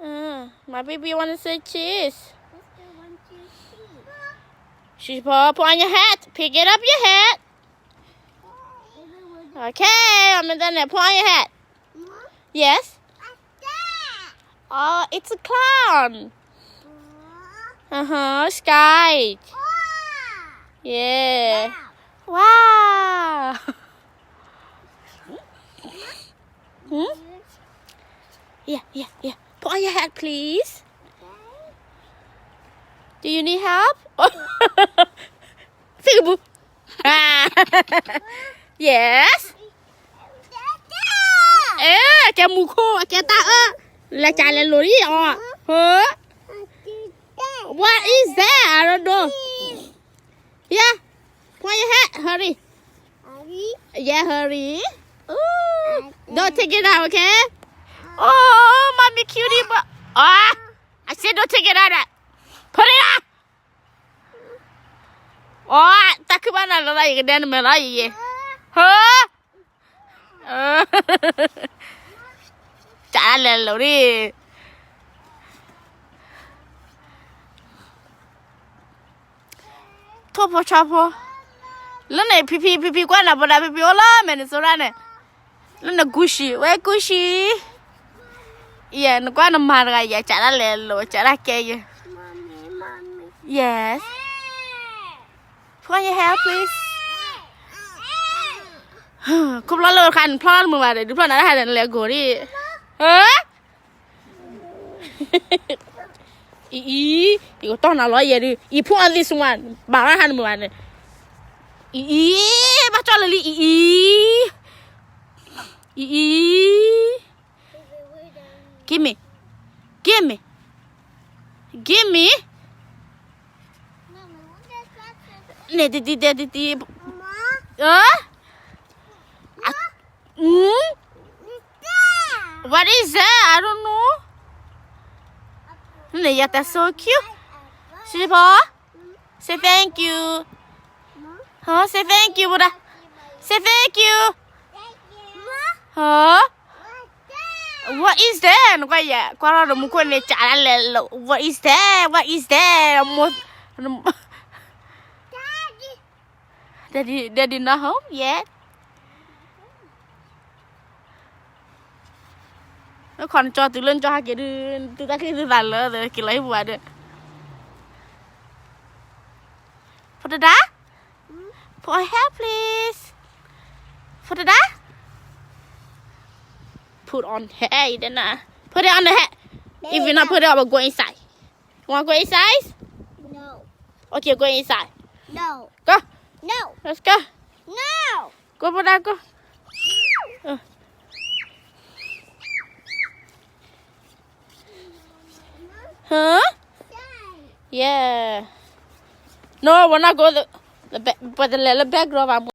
Uh, my baby want to say cheese. She's paw, put on your hat. Pick it up your hat. Okay, I'm gonna put on your hat. Yes. Oh, it's a clown. Uh-huh, sky. Yeah. Wow. Hmm? Yeah, yeah, yeah. Put on your hat, please. Do you need help? Peekaboo. Yes. အဲ ကဲမူခိၣ် အကဲတၢ်အၢ လဲၤကးလဲၤလိၤဒ်အီၤ ဟၢ What is that? I don't know. Yeah. Put on your hat. Hurry. Yeah, hurry. Ooh. Don't take it out, okay? Oh, mommy cutie, but ah, I said don't take it out. Put it on. အိ တၢ်ခုဘၣ်နၤလၢယကဒဲနမဲာ်လီၤယဲ ဟၢ ကးလဲၤလိၤဒ် ထိၣ်ဖိဆီဖိ လၢန့ၣ် ဖံဖံ ဖံဖံကွၢ်နၤ ပဒၣ်ဖံဖံအိၣ်လၢ Minnesota န့ၣ် လၢန Gucci ဝဲ Gucci ယဲ နကွၢ်နမၤတဂၤ ယဲ ကးဒၣ်လဲၤလိၤ ကးဒၣ်ကဲယဲ Yes. Put on your hat, please. ခိၣ်ဖျီၣ်လၢခါ နဖျီၣ်လၢနမုာ်ဘၣ်ဒီး ဒုးဖျီၣ်နၤတၢ်ဟဲဒီး နလဲၤကိးဒ် ဟၢ အံၤအံၤ ယကတီၢ်နၤလီၤယဲဒုး အံၤ put on this one ဘၣ်ရၣ်ဟါနမုာ်ဘၣ်န့ၣ် အံၤအံၤ ဘၣ်ကၠီလၢလံ အံၤအံၤ အံၤအံၤ Gimme. Gimme. Gimme. န့ၣ်တံတံတဲတံတံ အ What is that? I don't know. န့ၣ် yeah, that's so cute. စံဖီ say thank you. ဟၢ say thank you ဘိဒၣ် say thank you. ဟၢ What is that? နကွၢ်ယဲ ကွၢ်ထီၣ်ဒီးမူခိၣ်န့ၣ် ကးဒၣ်လဲၤလိၤ What is that? What is that? မိၢ် Daddy, Daddy not home yet. လၢခီနကၠီတုၤလၢနကၠီဟဲက့ၤဒုး တုၤတၢ်ချံသုသးလၢ က့ၤလီၤဟံၣ်ပူၤဘၣ်ဒီး ဖိတဒါ Put on hat, please. ဖိတဒါ Put on hat, you did not. Put it on the hat. If you not put it on, we'll go inside. You wanna go inside? No. Okay, go inside. No. Go. No. Let's go. No. Go, ဖိတဒါ go. Uh. Huh? Yeah. No, we're not going the, the back, but the little back door.